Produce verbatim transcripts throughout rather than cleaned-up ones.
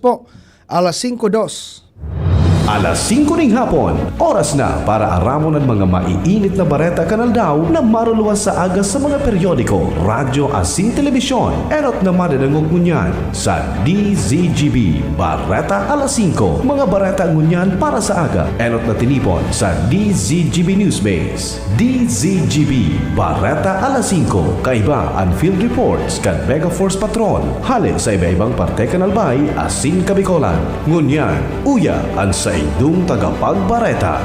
po, alas singko dos. Alas singko ning hapon, oras na para aramon an mga maiinit na bareta kan aldaw na maruluwas sa aga sa mga periodiko, radyo asin telebisyon. Enot na madadangog ngunyan sa D Z G B Bareta Alas Singko. Mga bareta ngunyan para sa aga, enot na tinipon sa D Z G B Newsbase. D Z G B Bareta Alas Singko. Kaiba an field reports kan Mega Force Patrol hale sa iba-ibang parte kan Albay asin Kabicolan. Ngunyan, uya an saindong tagapagbareta.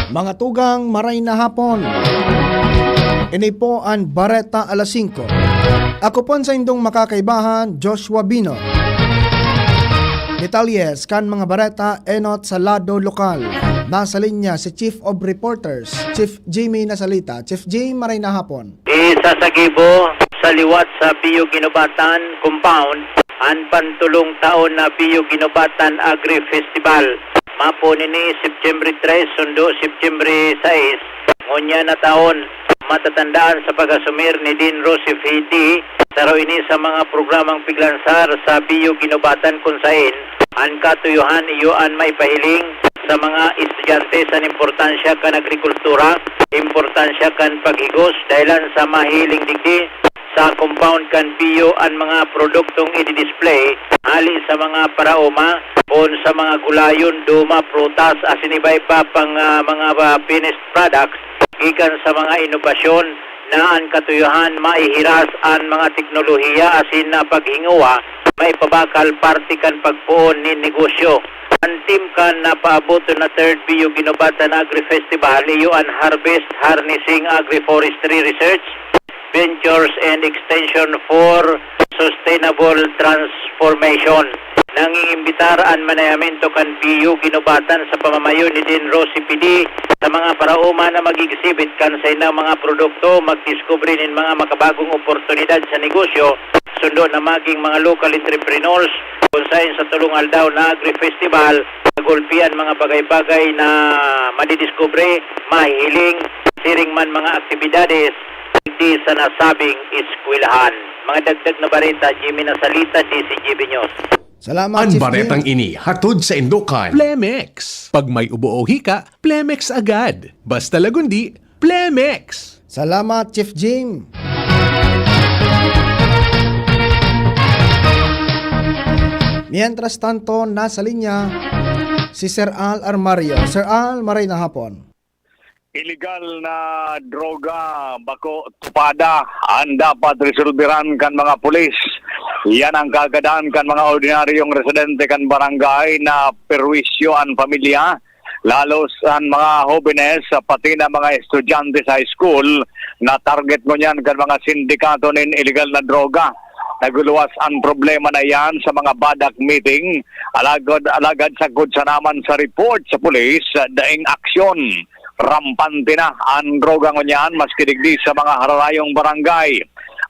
Mga tugang, maray na hapon. Ini po an Bareta Alas Singko. Ako po an saindong makakaibahan, Joshua Bino. Detalye kan mga bareta enot sa lado lokal. Nasa linya si Chief of Reporters, Chief Jimmy Nasalita. Chief Jim, maray na hapon. Isa sa gibo sa liwat sa Bio Ginubatan Compound, an pantulong taon na Bio Ginubatan Agri Festival. Mapo nini September tres, sundo September sais. Ngunyan na taon, matatandaan sa pag-asumir ni Dean Rosie Fidi, saro ini sa mga programang piglansar sa Bio Ginubatan kun sain an katuyohan iyo an maipahiling sa mga estudyante sa importansya kan agrikultura, importansya kan paghigos, dahilan sa mahiling digdi sa compound kan Bio an mga produktong i-display hali sa mga paraoma, poon sa mga gulayon, duma, prutas, asin iba-iba pang, ah, mga, ah, finished products gikan sa mga inobasyon na an katuyohan maihiras an mga teknolohiya asin na paghingowa maipabakal parte kan pagpoon nin negosyo. An theme kan napaaboton na Third Bio Ginubatan Agri-Festival iyo an Harvest, Harnessing Agri-Forestry Research, Ventures and Extension for Sustainable Transformation. Nangingimbitar an manayamento kan Bio Ginubatan sa pamamayo ni Dean Rosie Fidi sa mga paraoma na mag-exhibit kan saindang mga produkto, magdiskubre nin mga makabagong oportunidad sa negosyo, sundo na maging mga local entrepreneurs, kun sain sa tolong aldaw na agri-festival, nagulpi an mga bagay-bagay na madidiskubre, mahihiling, siring man mga aktibidades digdi sa nasabing eskwelahan. Mga dagdag na bareta, Jimmy Nasalita, D Z G B News. Salamat, An Chief baretang Jim. Ini hatod sa indokan. Plemex. Pag may ubo o hika, Plemex agad. Basta lagundi, Plemex. Salamat, Chief Jim. Mientras tanto, nasa linya si Sir Al Armario. Sir Al, maray na hapon. Iligal na droga, bako tupada, an dapat resolberan kan mga pulis. Yan ang kagadan kan mga ordinaryong residente kan barangay na perwisyo an pamilya, lalos an mga hobenes, pati na mga estudyante sa high school, na target ngunyan kan mga sindikato nin iligal na droga. Naguluwas an problema na iyan sa mga badak meeting, alagad, alagad sagkod sana man sa report sa pulis, daing aksyon. Rampante na an droga ngunyan maski digdi sa mga hararayong barangay.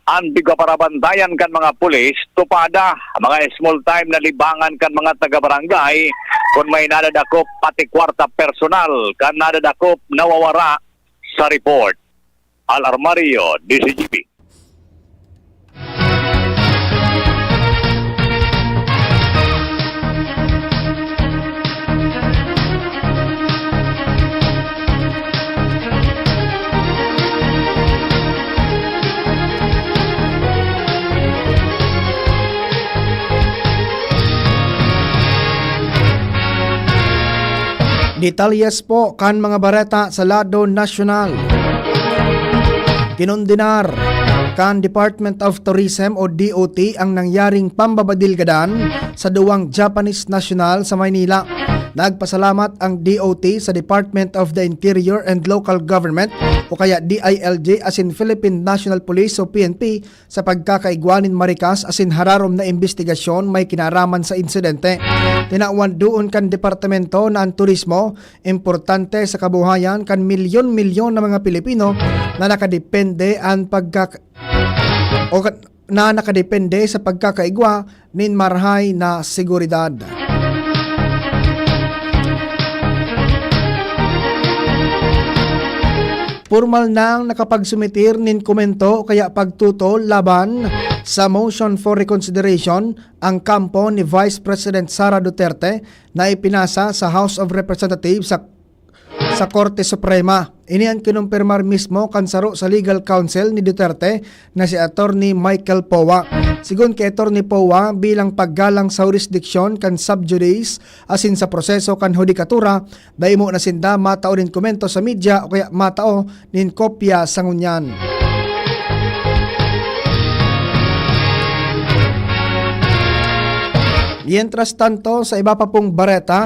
An pigpaparabantayan kan mga pulis, tupada, mga small time na libangan kan mga taga-barangay kun may nadadakop, pati kwarta personal kan nadadakop nawawara sa report. Al Armario, D Z G B. Detalyes po kan mga bareta sa lado nasyonal. Kinondenar kan Department of Tourism o D O T ang nangyaring pambabadilgadan sa duwang Japanese nasyonal sa Maynila. Nagpasalamat ang D O T sa Department of the Interior and Local Government o kaya D I L G asin Philippine National Police o P N P sa pagkakaigwa nin marikas asin hararom na imbestigasyon may kinaraman sa insidente. Tinawan duon kan departamento na ang turismo importante sa kabuhayan kan milyon-milyon na mga Pilipino na nakadepende an pagkaka-, o ka-, na nakadepende sa pagkakaigwa nin marahay na seguridad. Pormal nang nakapagsumitir nin komento o kaya pagtutol laban sa motion for reconsideration ang kampo ni Vice President Sara Duterte na ipinasa sa House of Representatives sa sa Korte Suprema. Ini an kinumpirmar mismo kan saro sa legal counsel ni Duterte na si Attorney Michael Poa. Sigon ki Attorney Poa, bilang paggalang sa hurisdiksyon kan sub judice asin sa proseso kan hudikatura, dai mo na sinda matao nin komento sa media o kaya matao nin kopya sa ngunyan. Mientras tanto, sa iba pa pong bareta,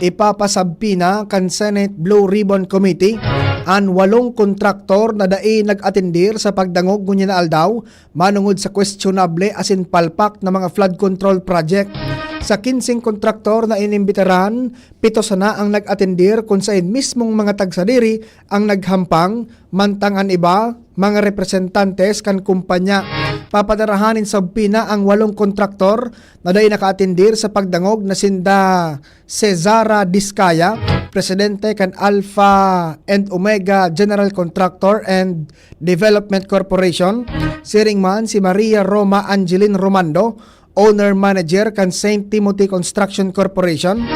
ipapasabpina kan Senate Blue Ribbon Committee an walong kontraktor na dai nag-atendir sa pagdangog ngunyan na aldaw manongod sa questionable asin palpak na mga flood control project. Sa kinseng kontraktor na inimbitaran, pito sana ang nag-atendir kun saen mismong mga tagsadiri ang naghampang, mantang an iba, mga representantes kan kumpanya. Papadarahan nin subpoena ang walong kontraktor na dai nakaatendir sa pagdangog na sinda Cesara Discaya, presidente kan Alpha and Omega General Contractor and Development Corporation, siring man si Maria Roma Angeline Romando, owner-manager kan Saint Timothy Construction Corporation,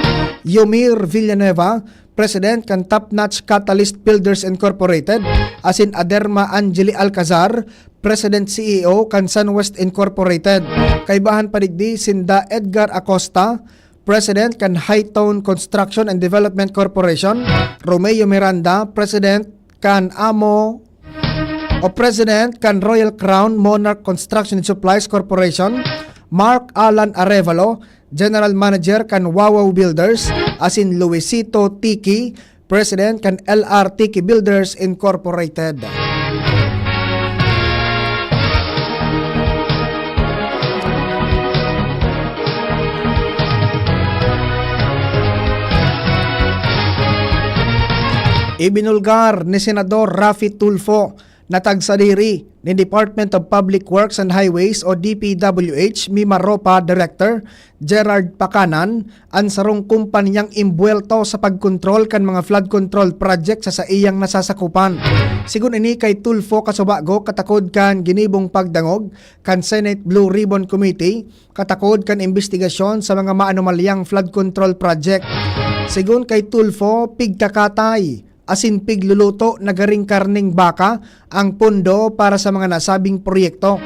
Yomir Villanueva, president kan Top Notch Catalyst Builders Incorporated, asin Aderma Angeli Alcazar, president C E O kan Sunwest Incorporated. Kaibahan pa digdi sinda Edgar Acosta, president kan High Tone Construction and Development Corporation, Romeo Miranda, president kan Amo o president kan Royal Crown Monarch Construction and Supplies Corporation, Mark Alan Arevalo, general manager kan Wawaw Builders, asin Luisito Tiki, president kan L R Tiki Builders Incorporated. Ibinulgar ni Senador Raffy Tulfo na tagsadiri nin Department of Public Works and Highways o D P W H Mimaropa Director Gerard Pacanan an sarong kumpanyang imbuwelto sa pagkontrol kan mga flood control project sa saiyang nasasakupan. Sigon ini kay Tulfo Casubago, katakod kan ginibong pagdangog kan Senate Blue Ribbon Committee, katakod kan imbestigasyon sa mga maanomalyang flood control project. Sigon kay Tulfo, pigkakatay asin pigluluto na garing karneng baka ang pondo para sa mga nasabing proyekto.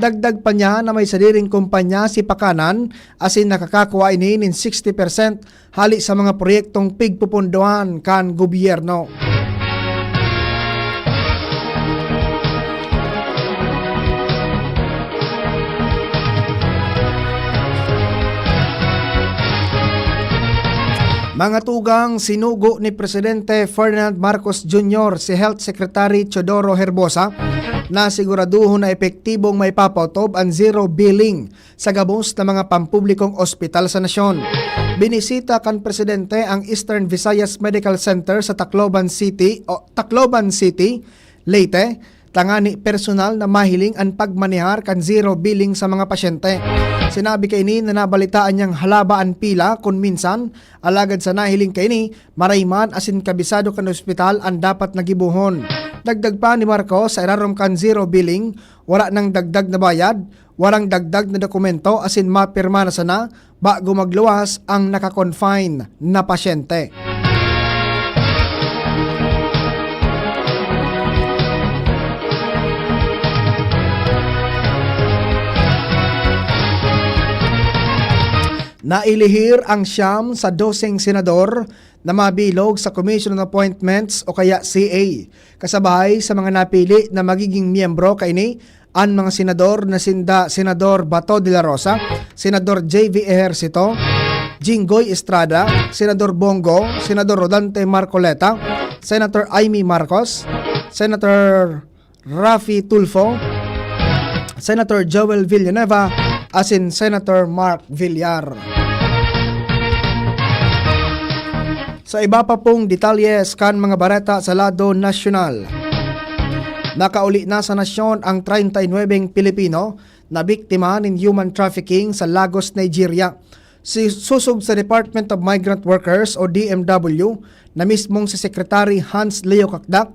Dagdag pa niya na may sadiring kumpanya si Pacanan asin nakakakua ini nin sixty percent hali sa mga proyektong pigpopondohan kan gobyerno. Mga tugang, sinugo ni Presidente Ferdinand Marcos Junior si Health Secretary Teodoro Herbosa na siguraduhon na epektibong maipapaotob an zero billing sa gabos na mga pampublikong ospital sa nasyon. Binisita kan presidente ang Eastern Visayas Medical Center sa Tacloban City o Tacloban City, Leyte, tangani personal na mahiling an pagmanehar kan zero billing sa mga pasyente. Sinabi kaini na nabalitaan niyang halaba an pila kun minsan, alagad sa nahiling kaini, maray man asin kabisado kan ospital an dapat na gibohon. Dagdag pa ni Marcos, sa irarom kan zero billing, wala nang dagdag na bayad, warang dagdag na dokumento asin mapirma na sana bago magluwas ang naka-confine na pasyente. Nailihir ang siyam sa doseng senador na mabilog sa Commission on Appointments o kaya C A. Kasabahay sa mga napili na magiging miyembro kaini, an mga senador na sinda Senador Bato de la Rosa, Senador J V Ejercito, Jinggoy Estrada, Senador Bong Go, Senador Rodante Marcoleta, Senator Imee Marcos, Senator Raffy Tulfo, Senator Joel Villanueva, asin Senator Mark Villar. Sa iba pa pong detalye kan mga bareta sa lado nasyonal, nakauli na sa nasyon ang treinta y nuebeng Pilipino na biktima nin human trafficking sa Lagos, Nigeria. Si, sosog sa Department of Migrant Workers o D M W na mismong si Secretary Hans Leo Cacdac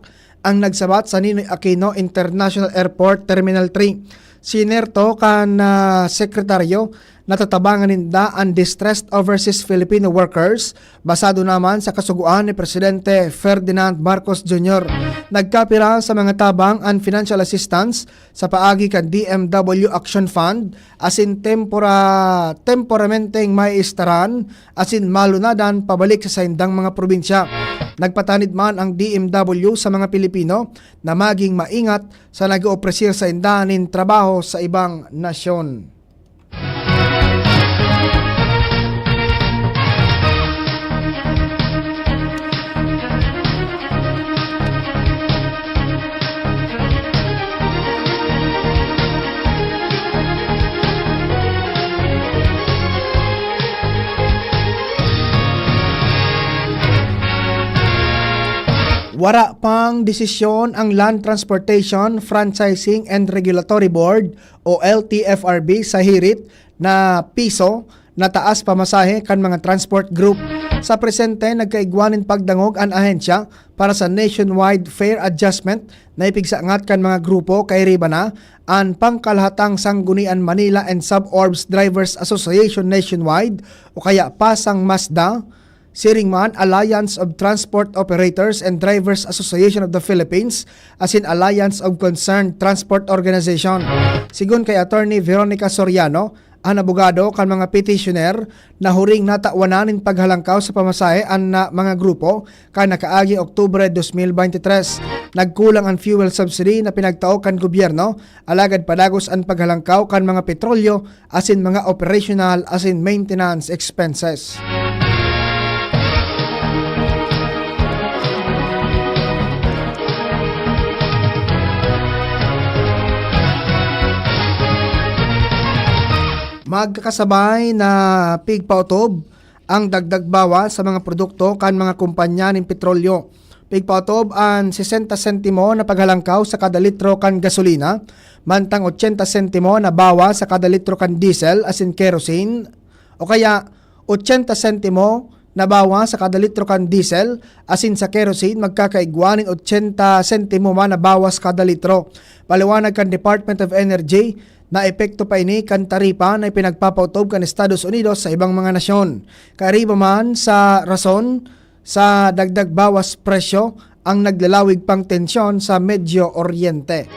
ang nagsabat sa Ninoy Aquino International Airport Terminal three. Sinerto kan, ah, sekretaryo na tatabangan ninda an distressed overseas Filipino workers, basado naman sa kasugoan ni Presidente Ferdinand Marcos Junior. Nagkapira sa mga tabang an financial assistance sa paagi kan D M W Action Fund asin tempora-, temporamenteng maistaran asin malunadan pabalik sa saindang mga probinsya. Nagpatanid man ang D M W sa mga Pilipino na maging maingat sa nag-oofreser sainda nin trabaho sa ibang nasyon. Wara pang desisyon ang Land Transportation, Franchising and Regulatory Board o L T F R B sa hirit na piso na taas pamasahe kan mga transport group. Sa presente, nagkaigwa nin pagdangog an ahensya para sa nationwide fare adjustment na ipigsangat kan mga grupo, kairiba na an pangkalahatang Sanggunian Manila and Suburbs Drivers Association Nationwide o kaya PASANG-MASDA, siring man Alliance of Transport Operators and Drivers Association of the Philippines asin Alliance of Concerned Transport Organization. Sigon kay Attorney Veronica Soriano, an abogado kan mga petitioner na huring natawan na nin paghalangkaw sa pamasahe an, ah, mga grupo kan nakaaging Oktubre dos mil bente tres. Nagkulang an fuel subsidy na pinagtao kan gobyerno, alagad padagos an paghalangkaw kan mga petrolyo asin mga operational asin maintenance expenses. Magkakasabay na pigpaotob ang dagdag bawas sa mga produkto kan mga kumpanya nin petrolyo. Pigpaotob an sesenta sentimo na paghalangkaw sa kada litro kan gasolina, mantang ochenta sentimo na bawas sa kada litro kan diesel asin kerosene, o kaya ochenta sentimo na bawas sa kada litro kan diesel asin sa kerosene magkakaigwa nin ochenta sentimo man na bawas kada litro. Paliwanag kan Department of Energy, naepekto pa ini kan taripa na ipinagpapaotob kan Estados Unidos sa ibang mga nasyon. Kairiba man sa rason sa dagdag bawas presyo ang naglalawig pang tensyon sa Medio Oriente.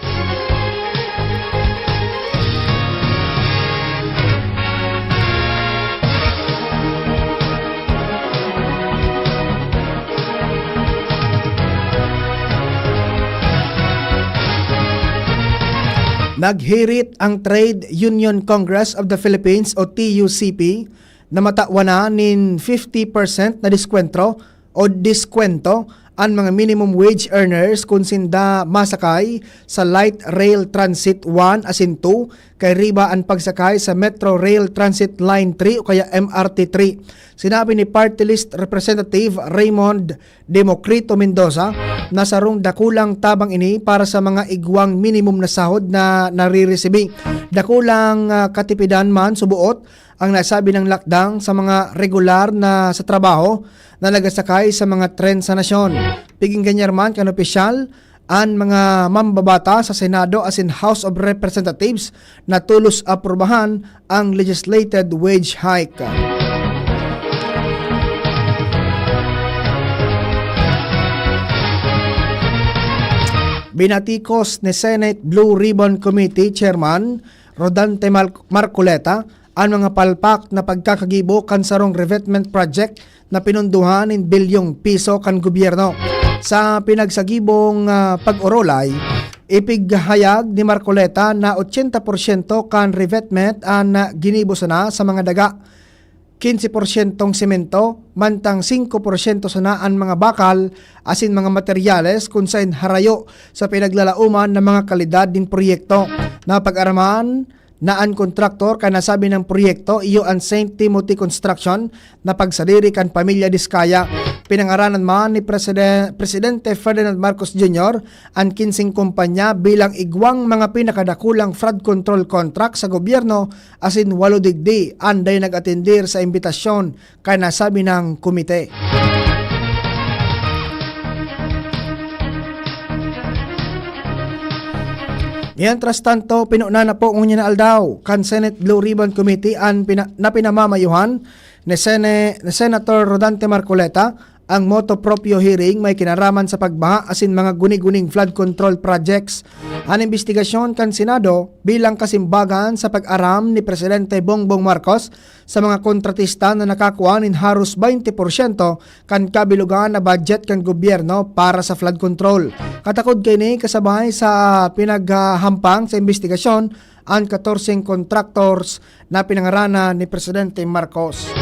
Naghirit ang Trade Union Congress of the Philippines o T U C P na matawan na nin fifty percent na diskwentro o diskwento an mga minimum wage earners kun sinda masakay sa Light Rail Transit one asin two, kairiba an pagsakay sa Metro Rail Transit Line three o kaya M R T three. Sinabi ni Party List Representative Raymond Democrito Mendoza na sarong dakulang tabang ini para sa mga igwang minimum na sahod na nariresibi. Dakulang, ah, katipidan man suboot ang nasabi ng lakdang sa mga regular na sa trabaho na nagasakay sa mga tren sa nasyon. Piginggan niya man kan opisyal an mga mambabata sa Senado asin House of Representatives na tolos aprubahan ang legislated wage hike. Binatikos ni Senate Blue Ribbon Committee Chairman Rodante Mal-, Marcoleta an mga palpak na pagkakagibo kan sarong revetment project na pinundohan nin bilyong piso kan gobyerno. Sa pinagsagibong, ah, pag-orolay, ipighayag ni Marcoleta na ochenta porsyento kan revetment an, ah, ginibo sana sa mga daga kinse porsyentong semento, mantang singko porsyento sana an mga bakal asin mga materyales kun saen harayo sa pinaglalauman na mga kalidad nin proyekto. Napag-araman na an kontraktor kan nasabi nang proyekto iyo an Saint Timothy Construction na pagsadiri kan pamilya Discaya. Pinangaranan man ni Preside-, Presidente Ferdinand Marcos Junior an kinseng kompanya bilang igwang mga pinakadakulang flood control contract sa gobyerno asin walo digdi an dai nag-atendir sa imbitasyon kan nasabi nang komite. Mientras tanto, pinuna na po ngunyan na aldaw kan Senate Blue Ribbon Committee an pina-, na pinamamayohan ni Sene-, ni Senator Rodante Marcoleta ang motu proprio hearing may kinaraman sa pagbaha asin mga guni-guning flood control projects. An imbestigasyon kan Senado bilang kasimbagan sa pag-aram ni Presidente Bongbong Marcos sa mga kontratista na nakakua nin haros baynte porsyento kan kabilogan na budget kan gobyerno para sa flood control. Katakod kaini kasabay sa pinaghahampang sa imbestigasyon an katorseng contractors na pinangaranan ni Presidente Marcos.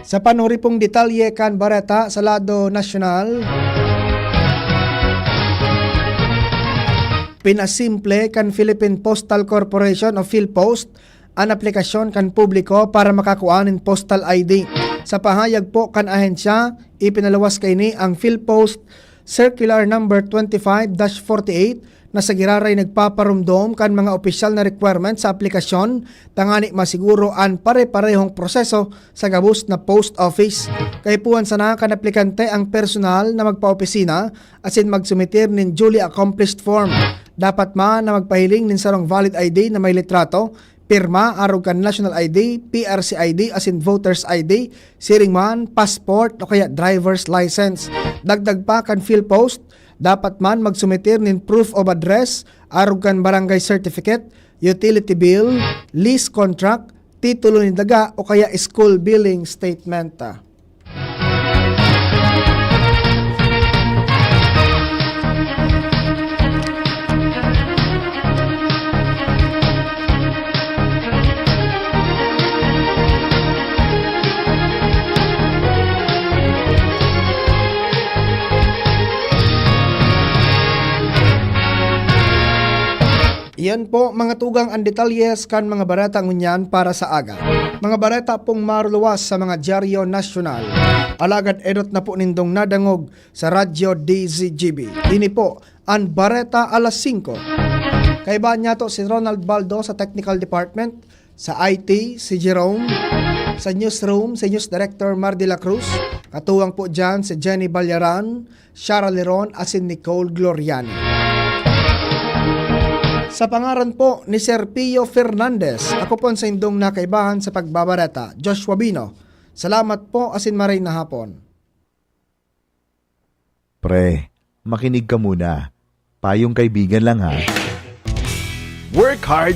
Sa panuri pong detalye kan bareta sa lado nasyonal, pinasimple kan Philippine Postal Corporation o PhilPost an aplikasyon kan publiko para makakua nin postal I D. Sa pahayag po kan ahensya, ipinaluwas kaini ang PhilPost Circular Number twenty-five dash forty-eight na sa giraray nagpaparomdom kan mga opisyal na requirements sa aplikasyon tangani masiguro an pare-parehong proseso sa gabos na post office. Kaipuhan sana kan aplikante ang personal na magpaopisina asin magsumitir nin duly accomplished form. Dapat man na magpahiling nin sarong valid I D na may litrato, pirma arog kan national I D, P R C I D asin voters I D, siring man passport o kaya driver's license. Dagdag pa kan PhilPost, dapat man magsumitir nin proof of address arog kan barangay certificate, utility bill, lease contract, titulo nin daga o kaya school billing statement. Iyan po, mga tugang, an detalyes kan mga bareta ngunyan para sa aga. Mga bareta pong maruluwas sa mga dyaryo nasyonal. Alagad enot na po nindong nadangog sa Radyo D Z G B. Ini po an Bareta Alas Singko. Kaiba niyato si Ronald Baldo sa Technical Department, sa I T, si Jerome, sa Newsroom, si News Director Mar de la Cruz, katuwang po dyan si Jenny Ballaran, Shara Leron asin Nicole Gloriani. Sa pangaran po ni Sir Pio Fernandez, ako po an saindong nakaibahan sa pagbabareta, Joshua Bino. Salamat po asin maray na hapon. Pre, makinig ka muna. Payong kaibigan lang, ha. Work hard,